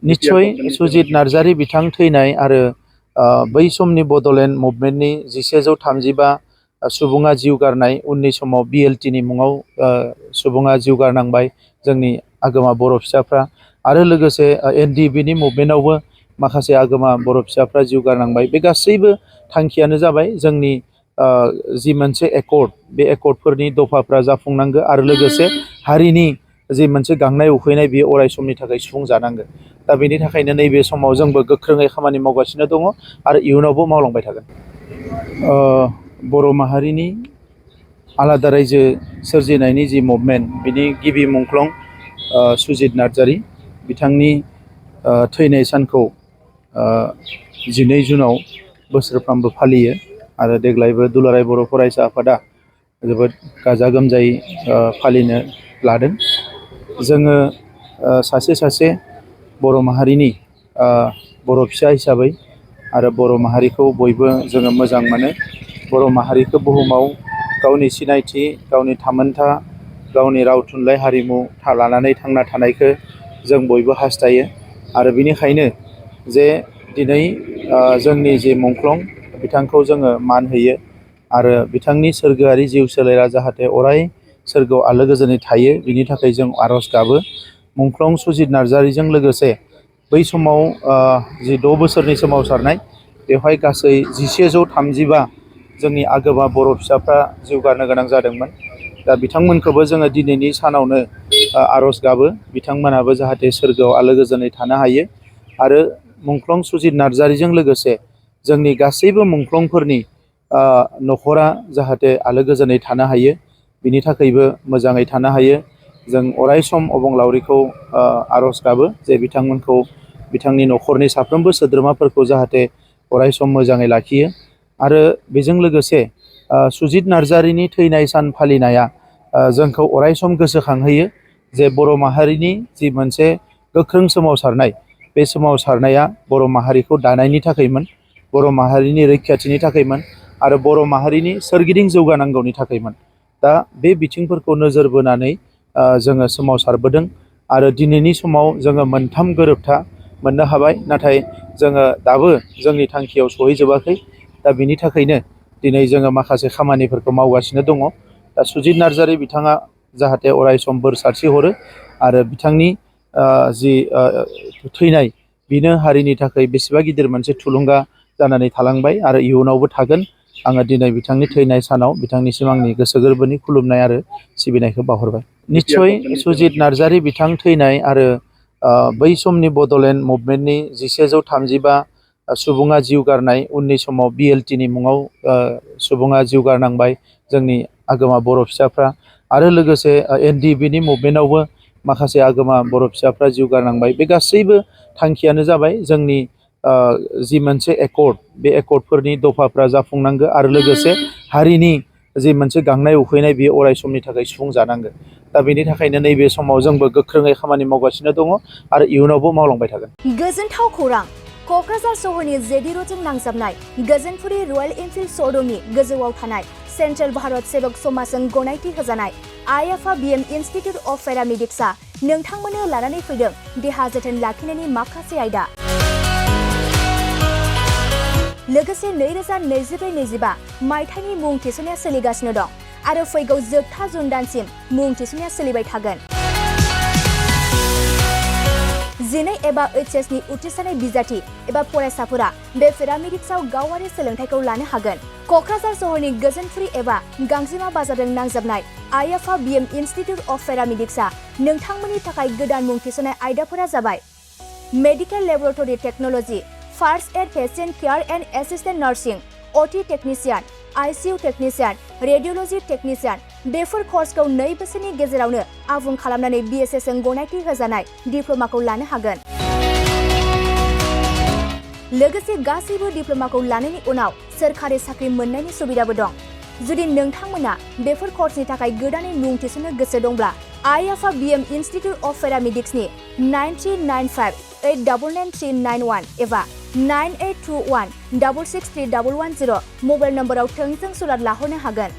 निश्चय सुजित नार्जारी बिथां थैनाय आरो बै समनि बड'लेण्ड मुभमेन्टनि 1135 सुबुङा जिउ गारनाय उननि समाव BLTनि मुङाव सुबुङा जिउ गारनांबाय जोंनि आगोमा बर' फिसाफ्रा आरो लोगोसे NDBनि मुभमेन्टआवबो माखासे आगोमा बर' फिसाफ्रा जिउ गारनांबाय। बे गासैबो थांखियानो जाबाय जोंनि जि मोनसे एकर्ड बे एकर्डफोरनि दफाफ्रा जाफुंनांगौ आरो लोगोसे हारिनि जि मोनसे गांनाय उखैनाय बेयो अराय समनि थाखाय सुफुंजानांगौ। दा बेनि थाखायनो नैबे समाव जोंबो गोख्रोङै खामानि मावगासिनो दङ आरो इयुनावबो मावलांबाय थागोन। बर' माहारिनि आलादा रायजो सोरजिनायनि जि मुभमेन्ट बिनि गिबि मुंख्लं सुजित नार्जारी बिथांनि थैनाय सानखौ 12 जुनाव बोसोरफ्रामबो फालियो आरो देग्लायबो दुलाराय बर' फरायसा आफादा जोबोद गाजा गोमजायै फालिनो लादों। जोङो सासे बर' माहारिनि बर' फिसा हिसाबै आरो बर' माहारिखौ बयबो जोङो मोजां मोनो। बर' माहारिखौ बुहुमाव गावनि सिनायथि गावनि थामोनथा गावनि राव थुनलाइ हारिमु लानानै थांना थानायखौ जों बयबो हास्थायो आरो बेनिखायनो जे दिनै जोंनि जे मुंख्लं बिथांखौ जोङो मान होयो आरो बिथांनि सोरगोआरि जिउ सोलेरा जाहाथे अराय सोरगोआव आलो गोजोनै थायो बिनि थाखाय जों आर'ज गाबो। मुंख्लं सुजित नार्जारीजों लोगोसे बै समाव जि 6 बोसोरनि सोमावसारनाय बेवहाय गासै 1135 जोंनि आगोमा बर' फिसाफ्रा जिउ गारनो गोनां जादोंमोन। दा बिथांमोनखौबो जोङो दिनैनि सानावनो आर'ज गाबो बिथांमोनाबो जाहाथे सोरगोआव आलो गोजोनै थानो हायो आरो मुंख्लं सुजित नार्जारीजों लोगोसे जोंनि गासैबो मुंख्लंफोरनि न'खरा जाहाथे आलो गोजोनै थानो हायो बिनि थाखायबो मोजाङै थानो हायो। जों अराय सम अबंलावरिखौ आर'ज गाबो जे बिथांमोनखौ बिथांनि न'खरनि साफ्रोमबो सोद्रोमाफोरखौ जाहाथे अराय सम मोजाङै लाखियो आरो बेजों लोगोसे सुजित नार्जारीनि थैनाय सान फालिनाया जोंखौ अराय सम गोसोखांहोयो जे बर' माहारिनि जि मोनसे गोख्रों सोमावसारनाय बे सोमावसारनाया बर' माहारिखौ दानायनि थाखायमोन, बर' माहारिनि रैखाथिनि थाखायमोन आरो बर' माहारिनि सोरगिदिं जौगानांगौनि थाखायमोन। दा बे बिथिंफोरखौ नोजोर बोनानै जोङो सोमावसारबोदों आरो दिनैनि समाव जोङो मोनथाम गोरोबथा मोननो हाबाय, नाथाय जोङो दाबो जोंनि थांखियाव सहैजोबाखै। दा बिनि थाखायनो दिनै जोङो माखासे खामानिफोरखौ मावगासिनो दङ। दा सुजित नार्जारी बिथाङा जाहाथे अराय सम बोर सारस्रिहरो आरो बिथांनि जि थैनाय बेनो हारिनि थाखाय बेसेबा गिदिर मोनसे थुलुंगा जानानै थालांबाय आरो इयुनावबो थागोन। आङो दिनै बिथांनि थैनाय सानाव बिथांनिसिम आंनि गोसो गोरबोनि खुलुमनाय आरो सिबिनायखौ बावहरबाय। निस्सय सुजित नार्जारी बिथां थैनाय आरो बै समनि बड'लेण्ड मुभमेन्टनि 1135 सुबुङा जिउ गारनाय उननि समाव BLTनि मुङाव सुबुङा जिउ गारनांबाय जोंनि आगोमा बर' फिसाफ्रा आरो लोगोसे NDBनि मुभमेन्टआवबो माखासे आगोमा बर' फिसाफ्रा जिउ गारनांबाय। बे गासैबो थांखियानो जाबाय जोंनि जि मोनसे एकर्ड बे एकर्डफोरनि दफाफ्रा जाफुंनांगौ आरो लोगोसे हारिनि जि मोनसे गांनाय उखैनाय बेयो अराय समनि थाखाय सुफुंजानांगौ। दा बेनि थाखायनो नैबे समाव जोंबो गोख्रोङै खामानि मावगासिनो दङ आरो इयुनावबो मावलांबाय थागोन। गोजोनथाव खौरां! क'क्राझार सहरनि जेडि र'डजों नांजाबनाय गोजोनपुरी रयेल एनफिल्ड श'रुमनि गोजौआव थानाय सेन्ट्रेल भारत सेबक समाजजों गनायथि होजानाय आइ-आफा BM इनस्टिट्युट अफ पेरामेडिक्सआ नोंथांमोननो लानानै फैदों देहा जोथोन लाखिनायनि माखासे आयदा। लोगोसे 2024-25 मायथाइनि मुं थिसननाया सोलिगासिनो दं आरो फैगौ जोबथा जुन दानसिम मुं थिसननाया सोलिबाय थागोन। 12 एबा HS नि उथ्रिसारनाय बिजाथि एबा फरायसाफोरा बे पेरामेडिक्सआव गावारि सोलोंथाइखौ लानो हागोन। क'क्राझार सहरनि गोजोनपुरी एबा गांजेमा बाजारजों नांजाबनाय आइ-आफा BM इनस्टिट्युट अफ पेरामेडिक्सआ नोंथांमोननि थाखाय गोदान मुं थिसननाय आयदाफोरा जाबाय medical laboratory technology, first aid patient care and assistant nursing, OT technician, ICU technician, radiology technician. बेफोर कर्सखौ 2 बोसोरनि गेजेरावनो आबुं खालामनानै BSS जों गनायथि होजानाय डिप्ल'माखौ लानो हागोन। लोगोसे गासैबो डिप्ल'माखौ लानायनि उनाव सोरखारि साख्रि मोननायनि सुबिदाबो दं। जुदि नोंथांमोना बेफोर कर्सनि थाखाय गोदानै मुं थिसननो गोसो दंब्ला आइ-आफा BM इनस्टिट्युट अफ पेरामेडिक्सनि 9395899391 एबा 9821663110 मबाइल नम्बराव थोंजों सुलाद लाहरनो हागोन।